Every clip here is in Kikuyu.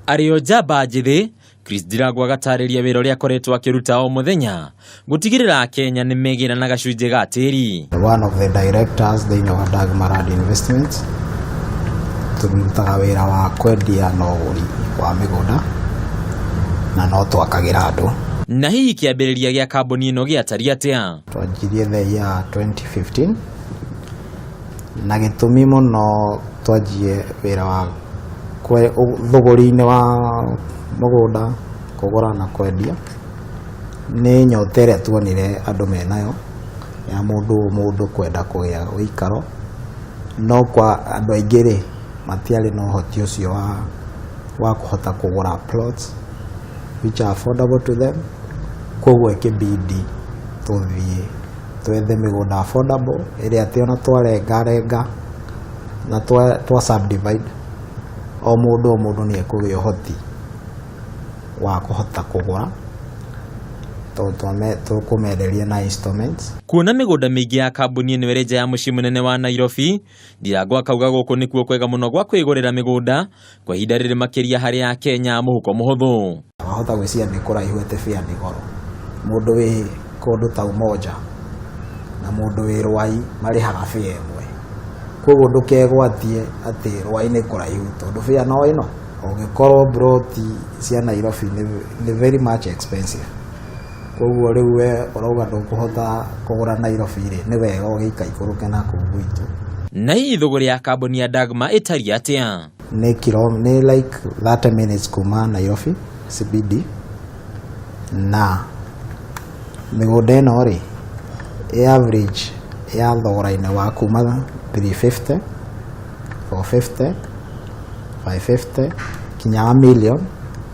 Arĩ o njamba njĩthĩ, Chris Ndirangũ agatarĩria wĩra ũrĩa akoretwo akĩruta o mũthenya gũtigĩrĩra Akenya nĩ megĩra na gacunjĩ ga tĩri. One of the directors thĩinĩ wa Dagmarad Investments. Tũrutaga wĩra wa kwendia na ũgũri wa mĩgũnda na no twakagĩra andũ. Na hihi kĩambĩrĩria gĩa kambuni ĩno gĩatariĩ atĩa? Twanjirie the year 2015 na gĩtũmi mũno twanjie wĩra wa thũgũri-inĩ wa mũgũnda, kũgũra na kwendia, nĩ nyota ĩrĩa tuonire andũ menayo ya mũndũ o mũndũ kwenda kũgĩa ũikaro, no kwa andũ aingĩ rĩ, matiarĩ na ũhoti ũcio wa kũhota kũgũra plots which are affordable to them, koguo ĩkĩbidi tũthiĩ twethe mĩgũnda affordable ĩrĩa atĩ ona twarengarenga na twa subdivide, o mũndũ o mũndũ nĩ ekũgĩa ũhoti wa kũhota kũgũra tondũ tũkũmenderia na installments. Kuona mĩgũnda mĩingĩ ya kambuni ĩno ĩrĩ nja ya mũciĩ mũnene wa Nairobi, Ndirangũ akauga gũkũ nĩkuo kwega mũno gwa kwĩgũrĩra mĩgũnda kwa ihinda rĩrĩ makĩria harĩ Akenya a mũhuko mũhũthũ. Wahota gwĩciria nĩ kũraihu atĩ fare nĩ goro. Mũndũ wĩ kũndũ ta Umoja na mũndũ wĩ Rwai marĩhaga fare ĩmwe. Koguo ndũkegwatie atĩ Rwai nĩ kũraihu tondũ fare no ĩno. Ũngĩkorwo mburoti cia Nairobi nĩ very much expensive. Koguo rĩu we ũrauga ndũkũhota kũgũra Nairobi rĩ, nĩ wega ũgĩikaikũrũke na kũu gwitũ. Na hihi thũgũrĩ ya kambuni ya Dagmar ĩtariĩ atĩa? Nĩ kilo, nĩ like 30 minutes kuma Nairobi CBD, na mĩgũnda ĩno rĩ, ĩ average ya thogora-inĩ wa kuma 350, 450, 550 kinya a million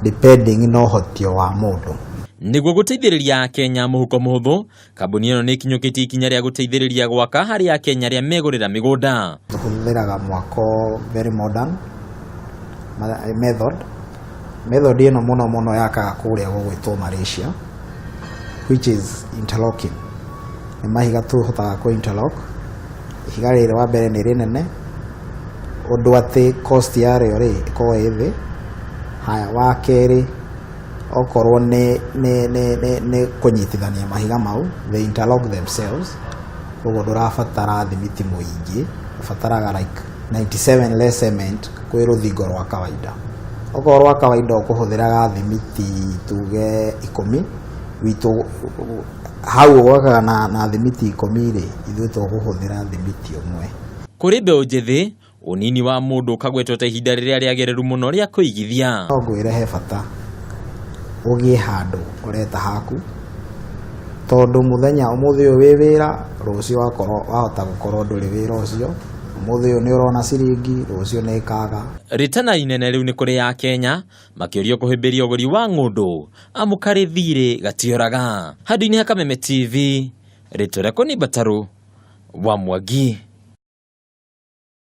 depending na ũhoti wa mũndũ. Nĩguo gũteithĩrĩria Akenya a mũhuko mũhũthũ, kambuni ĩno nĩ ĩkinyũkĩtie ikinya rĩa gũteithĩrĩria gwaka harĩ Akenya arĩa megũrĩra mĩgũnda. Tũhũthĩraga mwako very modern method. Method ĩno mũno mũno yakaga kũrĩa gũgwĩtwo Malaysia, which is interlocking. Nĩ mahiga tũhotaga kũ interlock. Ihiga rĩrĩ wa mbere nĩ rĩnene, ũndũ atĩ cost yarĩo rĩ, ĩkoragwo ĩ thĩ. Haya, wa kerĩ, okorwo nĩ kũnyitithania mahiga mau, they interlock themselves, koguo ndũrabatara thimiti mũingĩ, ũbataraga like 97 less cement kwĩ rũthingo rwa kawaida. Okorwo rwa kawaida ũkũhũthĩraga thimiti tuge ikũmi, gwitũ hau gwakaga na thimiti ikũmi rĩ, ithuĩ tũkũhũthĩra thimiti ũmwe. Kũrĩ mbeũ njĩthĩ, ũnini wa mũndũ ũkagwetwo ta ihinda rĩrĩa rĩagĩrĩru mũno rĩa kũigithia. No ngwĩre he bata ũgĩe handũ ũreta haku, tondũ mũthenya ũmũthĩ ũyũ wĩ wĩra, rũciũ wakorwo wahota gũkorwo ndũrĩ wĩra ũcio, ũmũthĩ ũyũ nĩ ũrona ciringi, rũciũ nĩ ĩkaga. Rĩtana inene rĩu nĩ kũrĩ Akenya makĩũrio kũhĩmbĩria ũgũri wa ng'ũndũ amu karĩ thirĩ gatioraga. Handũ-inĩ ha Kameme TV, rĩtwa rĩakwa nĩ Mbatarũ wa Mwangi.